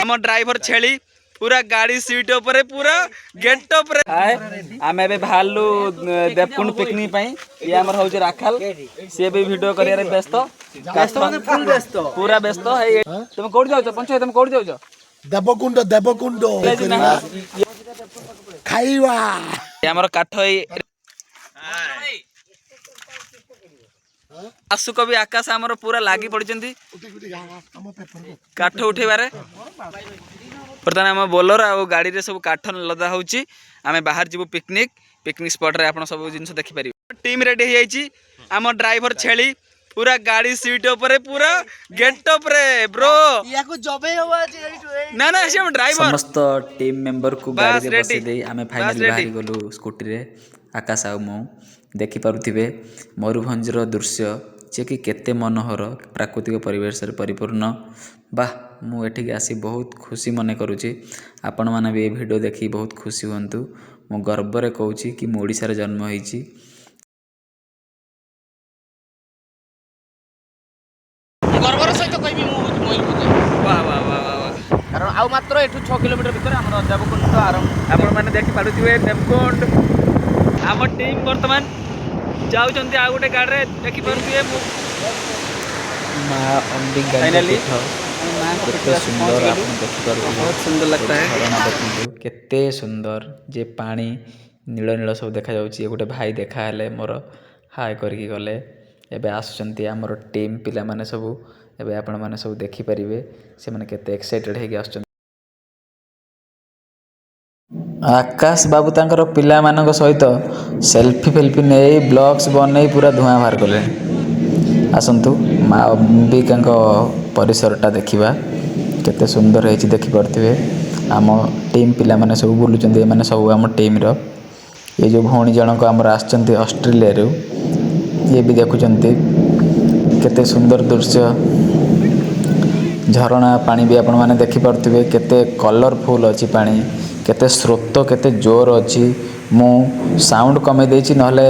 ଆମ ଡ୍ରାଇଭର ଛେଳି ପୁରା ଗାଡି ସିଟ୍ ଉପରେ ପୁରା ଗେଟ୍ ଉପରେ। ଆମେ ଏବେ ବାହାରିଲୁ ଦେବକୁଣ୍ଡ ପିକନିକ ପାଇଁ। ଇଏ ଆମର ହଉଛି ରାଖାଲ, ସିଏ ବି ଭିଡିଓ କରିବାରେ ବ୍ୟସ୍ତ, ପୁରା ବ୍ୟସ୍ତ। ହେଇ ତମେ କୋଉଠି ଯାଉଛ ପଞ୍ଚ? ତମେ କୋଉଠି ଯାଉଛ? ଦେବକୁଣ୍ଡ, ଦେବକୁଣ୍ଡ ଖାଇବା। ଆମର କାଠ ଏଇ ଆସୁ କବି ଆକାଶ ଆମର ପୁରା ଲାଗି ପଡିଛନ୍ତି କାଠ ଉଠେଇବାରେ। ବର୍ତ୍ତମାନ ଆମ ବୋଲର ଆଉ ଗାଡ଼ିରେ ସବୁ କାଠ ଲଦା ହେଉଛି। ଆମେ ବାହାରି ଯିବୁ ପିକନିକ। ପିକନିକ ସ୍ପଟରେ ଆପଣ ସବୁ ଜିନିଷ ଦେଖିପାରିବେ। ଟିମ୍ ରେଡି ହେଇଯାଇଛି। ଆମ ଡ୍ରାଇଭର ଛେଳି ପୁରା ଗାଡ଼ି ସିଟ୍ ଉପରେ ପୁରା ଗେଟ୍ ଉପରେ। ବ୍ରୋ, ନା ନା, ସେ ଆମ ଡ୍ରାଇଭର। ସମସ୍ତ ଟିମ୍ ମେମ୍ବରକୁ ବାସ୍ ଗାଡ଼ିରେ ready। ବସେଇ ଦେଇ ଆମେ ବାସ୍ ଫାଇନାଲି ready। ବାହାରି ଗଲୁ ସ୍କୁଟିରେ, ଆକାଶ ଆଉ ମୁଁ। ଦେଖିପାରୁଥିବେ ମୟୂରଭଞ୍ଜର ଦୃଶ୍ୟ ଯେ କି କେତେ ମନୋହର, ପ୍ରାକୃତିକ ପରିବେଶରେ ପରିପୂର୍ଣ୍ଣ। ବାଃ, ମୁଁ ଏଠିକି ଆସି ବହୁତ ଖୁସି ମନେ କରୁଛି। ଆପଣମାନେ ବି ଏ ଭିଡ଼ିଓ ଦେଖି ବହୁତ ଖୁସି ହୁଅନ୍ତୁ। ମୁଁ ଗର୍ବରେ କହୁଛି କି ମୁଁ ଓଡ଼ିଶାରେ ଜନ୍ମ ହେଇଛି। ଗର୍ବର ସହିତ କହିବି, ମୁଁ ହେଉଛି ମୟୂରଭଞ୍ଜ। ବାহ ବାହ ବାହ ବାହ। କାରଣ ଆଉ ମାତ୍ର ଏଠୁ 6 କିଲୋମିଟର ଭିତରେ ଆମର ଦେବକୁଣ୍ଡ ଆରମ୍ଭ। ଆପଣମାନେ ଦେଖିପାରୁଥିବେ ଦେବକୁଣ୍ଡ। ଆମ ଟିମ୍ ବର୍ତ୍ତମାନ ଯାଉଛନ୍ତି ଆଉ ଗୋଟେ ଗାଡ଼ିରେ, ଦେଖିପାରୁଥିବେ। ମୁଁ ମା ଅମ୍ବିକାଙ୍କ Finally, ପୀଠ ମାଙ୍କ କେତେ ପୀଠରେ ଆସି ସୁନ୍ଦର ପହଞ୍ଚିଗଲୁ। ଆପଣ ଦେଖିପାରୁଥିବେ। ବହୁତ ସୁନ୍ଦର ସେ लगता है। ଝରଣା ଦେଖନ୍ତୁ କେତେ ସୁନ୍ଦର ଯେ, ପାଣି ନୀଳ ନୀଳ ସବୁ ଦେଖାଯାଉଛି। ଗୋଟେ ଭାଇ ଦେଖା ହେଲେ ମୋର, ହାଏ କରିକି ଗଲେ। ଏବେ ଆସୁଛନ୍ତି ଆମର ଟିମ୍ ପିଲାମାନେ ସବୁ। ଏବେ ଆପଣମାନେ ସବୁ ଦେଖିପାରିବେ ସେମାନେ କେତେ ଏକ୍ସାଇଟେଡ଼ ହେଇକି ଆସୁଛନ୍ତି। ଆକାଶ ବାବୁ ତାଙ୍କର ପିଲାମାନଙ୍କ ସହିତ ସେଲ୍ଫି ଫେଲଫି ନେଇ, ବ୍ଲଗ୍ସ ବନେଇ ପୁରା ଧୂଆଁ ବାହାର କଲେଣି। ଆସନ୍ତୁ, ମା ଅମ୍ବିକାଙ୍କ ପରିସରଟା ଦେଖିବା, କେତେ ସୁନ୍ଦର ହେଇଛି। ଦେଖିପାରୁଥିବେ ଆମ ଟିମ୍ ପିଲାମାନେ ସବୁ ବୁଲୁଛନ୍ତି। ଏମାନେ ସବୁ ଆମ ଟିମ୍ର। ଏ ଯେଉଁ ଭଉଣୀ ଜଣକ ଆମର ଆସିଛନ୍ତି ଅଷ୍ଟ୍ରେଲିଆରୁ, ଇଏ ବି ଦେଖୁଛନ୍ତି କେତେ ସୁନ୍ଦର ଦୃଶ୍ୟ। ଝରଣା ପାଣି ବି ଆପଣମାନେ ଦେଖିପାରୁଥିବେ, କେତେ କଲରଫୁଲ୍ ଅଛି ପାଣି, କେତେ ସ୍ରୋତ, କେତେ ଜୋର ଅଛି। ମୁଁ ସାଉଣ୍ଡ କମେଇ ଦେଇଛି, ନହେଲେ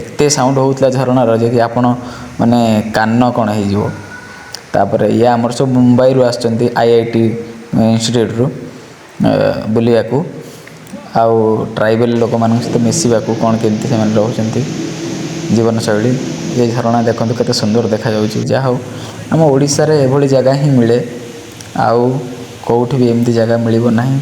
ଏତେ ସାଉଣ୍ଡ ହେଉଥିଲା ଝରଣାର ଯେ କି ଆପଣ ମାନେ କାନ କ'ଣ ହେଇଯିବ। ତାପରେ ଇଏ ଆମର ସବୁ ମୁମ୍ବାଇରୁ ଆସିଛନ୍ତି, ଆଇଆଇଟି ଇନଷ୍ଟିଟ୍ୟୁଟରୁ ବୁଲିବାକୁ ଆଉ ଟ୍ରାଇବାଲ୍ ଲୋକମାନଙ୍କ ସହିତ ମିଶିବାକୁ, କ'ଣ କେମିତି ସେମାନେ ରହୁଛନ୍ତି, ଜୀବନଶୈଳୀ। ଏ ଝରଣା ଦେଖନ୍ତୁ କେତେ ସୁନ୍ଦର ଦେଖାଯାଉଛି। ଯାହା ହଉ, ଆମ ଓଡ଼ିଶାରେ ଏଭଳି ଜାଗା ହିଁ ମିଳେ, ଆଉ କେଉଁଠି ବି ଏମିତି ଜାଗା ମିଳିବ ନାହିଁ।